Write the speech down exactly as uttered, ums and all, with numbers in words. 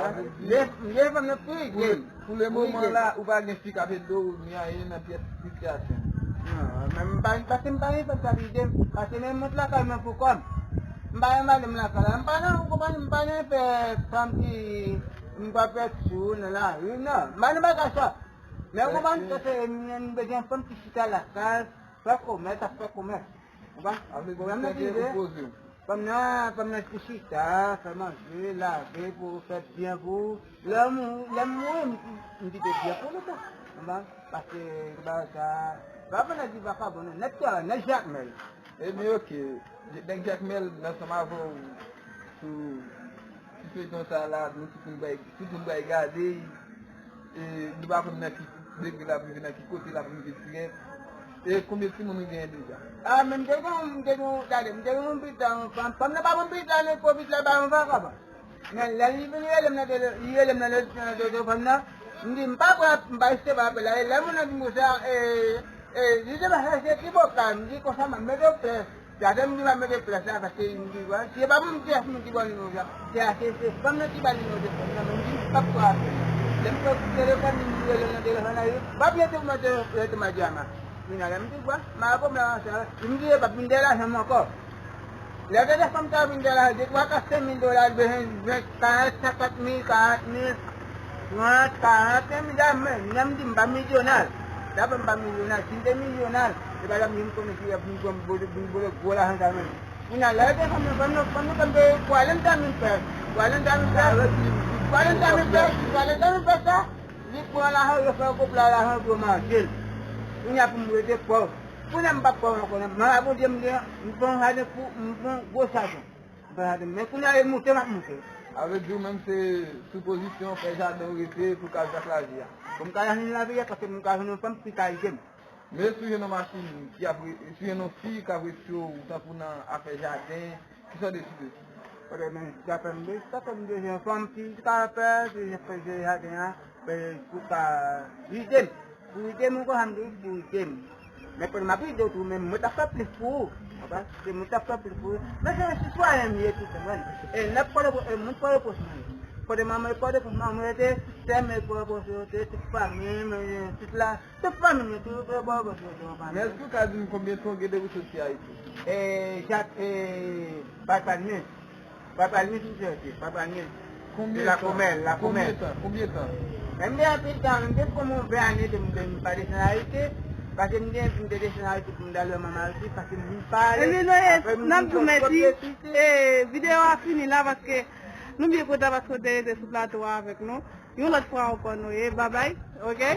Sa vle di, lè, lè fanm nan frite. Pou le, pou le moman la, ou pa gen fi k ap ede w ni anyen nan pyès sitiyasyon. Non, men m pa, paske m pa gen fanm k ap ede m. Paske menm mont lakay mwen pou kò m. M pa gen madanm lakay la. M pa nan, ou konprann, m pa nan fè fanm ki m pa fè sou nan lari, non. M pa nan bagay sa. Men ou konprann, sa se, m bezwen fanm ki chita lakay, fè komès, ap fè komès. Ou konprann? Sa vle di, ou poze w. Fanm nan, fanm nan ki chita, fè manje, lave, pou fè byen pou ou. Lè m, lè m mouri, m, m kite byen pou li tou. Ou konprann? Paske, bagay sa, pa pandan di vakabon, non, nèg tè, nèg Jakmèl. Ebyen, oke. Nèg Jakmèl, m ansanm avè w sou, sou feyton sa la, nou tout moun bay, tout moun bay gade. E, nou pa konn nan ki degre l ap rive, nan ki kote l ap rive dirèk. E konbyen timoun ou genyen deja? A, men m te gen, m te gen, gade, m te gen yon pitit, fanm, fanm nan pa bon pitit la, men pwofit la ba yon vakabon. Men lè li vin rele m nan tele-, li rele m nan le-, nan telefòn nan, m di, m pa pran, m pa resevwa apèl la. E lè moun nan di m konsa, e, e, li te pa chèche ki bokal, m di konsa, m ap mete w plè. Gade m di m ap mete plè sa, paske m di, wè, se pa moun ki, moun ki ba w nimewo sa. Se a, se, se fanm nan ki ba l nimewo telefòn nan, men m di, m p ap pran apèl la. Lè m pran telefòn, m rele nan telefòn la, yo pa byen te mande rete Madiama. Vin alè, m di, "Bon, m a bon, m la ansanm." Li m di, "Yo p ap vin dèyè lajan m ankò." Lè de fanm sa vin dèyè lajan, de twa ka senk mil dola, l bezwen ven karant, senkant mil, karant mil, trant, karant, m di, "A, men, men m di, m pa milyonè." Dapre m pa milyonè, si m te milyonè, se pa la m konnen ki ap vin pran m vole, vin vole gwo lajan sa menm. Kounye a, lè yo te fanm nan, fanm nan, fanm nan, fanm nan, pwale m ta vin fè, pwale m ta vin fè, pwale m ta vin fè, pwale m ta vin fè sa, li pran lajan, yo fè konplo a lajan pou yo manje l. Kounye a pou m rete pòv. Kounye a m pa pòv ankò, non. Mwen, Bondye, m gen, m pran yon jaden pou, m pran yon gwo jaden. M pran jaden. Men kounye a, e moute m ap moute. Sa vle di ou menm se sou pozisyon fè jaden w rete pou w ka viv ak lavi a. Pou m ka jwenn lavi a, paske m ka jwenn yon fanm ki ka ede m. Men si w jwenn yon machin ki ap re-, si w jwenn yon fi k ap rete w tankou nan afè jaden, kisa w deside? Kote men, sa fè m de, sa fè m de jwenn fanm ki ka fè, ki fè jaden an, fè pou ka ede m. Pou ede m, ou konprann, pou ede m. Men pandan m ap ede w tou, men mwen t ap fè plis pou ou. Konprann? Se mwen t ap fè plis pou ou. Men se yon sitwayen m ye tou, konprann? E lè Pòtoprens, e moun Pòtoprens mwen ye. Kote manman, Pòtoprens manman rete, sè m, Pòtoprens rete, tout fanmi m, tout la. Tout fanmi m yo tou, yo bò bò tou, yo fanmi. Men èske w ka di m konbyen tan w gen depi w soti Ayiti? E, Jak, e, Bay Palmye. Bay Palmye, tou soti, Bay Palmye. Konbyen tan? Lakomèl, Lakomèl. Konbyen tan? Konbyen tan? Men m gen anpil tan, m gen kòm yon ven ane depi m, depi m pa desann Ayiti. Paske m gen, m te desann Ayiti pou m t al wè manman Ayiti, paske m vin pale. Epi nou ye, n ap di w mèsi. E, videyo a fini la, paske nou byen kontan paske w te rete sou plato a avèk nou. Yon lòt fwa ankò nou ye. Babay, oke?